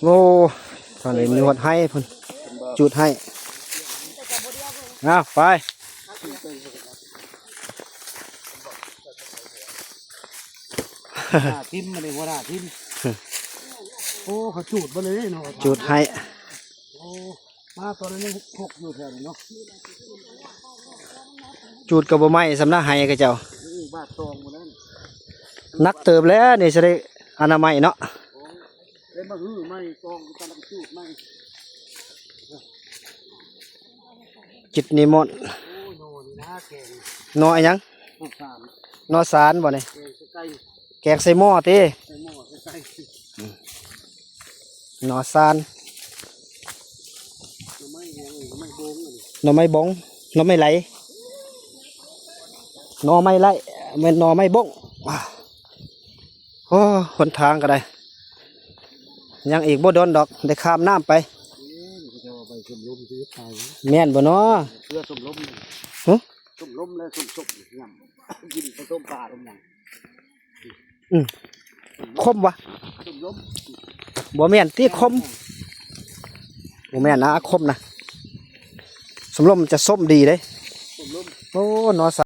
ໂອ້ ຕອນນີ້ມີຮອດໄຮ່ພຸ້ນ ຈູດໄຮ່. ເອົາໄປ ຫົວໜ້າທີມ ອັນນີ້ຫົວໜ້າທີມ. ໂອ້ ເຂົາຈູດເບິດເລີຍເນາະ ຈູດໄຮ່. ໂອ້ ມາຕອນນັ້ນຍັງຫົກຢູ່ແຖວນີ້ເນາະ. ຈູດກໍບໍ່ໄໝ້ສ່ຳນະໄຮ່ເຂົາເຈົ້າ. ນີ້ບາດຕອງໝົດແລ້ວນີ້. ໜັກເຕີບແລ້ວນີ້ ຊິໄດ້ອະນາໄມເນາະ. ໂອ້ ໄດ້ມາຮື້ໃໝ່ ຕອງກຳລັງຈູດໃໝ່. ກິດນິມົນ. ໂອ້ ໜໍ່ນີ້ນາແກງ. ໜໍ່ອີຫຍັງ? ໜໍ່ສານ. ໜໍ່ສານບໍ່ນີ້? ແກງໃສ່ໄກ່. ແກງໃສ່ໝໍ້ຕິ? ໃສ່ໝໍ້ໃສ່ໄກ່. ໜໍ່ຊານ ໜໍ່ໄມ້ຫຍັງ ໜໍ່ໄມ້ບົງ ອັນນີ້ ໜໍ່ໄມ້ບົງ ໜໍ່ໄມ້ໄຫຼ ໜໍ່ໄມ້ໄຫຼ ແມ່ນໜໍ່ໄມ້ບົງ. ໂອ້ ຫົນທາງກໍໄດ້ ຍັງອີກບໍ່ດົນດອກ ໄດ້ຂ້າມນ້ຳໄປ. ເອີ ເຂົາເຈົ້າວ່າໄປຊົມລົມຊິໄປ ແມ່ນບໍ່ນໍ? ເພື່ອຊົມລົມ ຫຶ? ຊົມລົມແລະຊົມສົມ ຍຳ ກິນປະສົມປາ ສົມຫຍັງ. ອືມ ຂົມວະ? ສົ້ມລົມ ບໍ່ແມ່ນຕິ ຂົມ ບໍ່ແມ່ນນະ ຂົມນະ ສົ້ມລົມຈະສົ້ມດີເດ້. ສົ້ມລົມ ໂອ້ ໜໍ່ສາ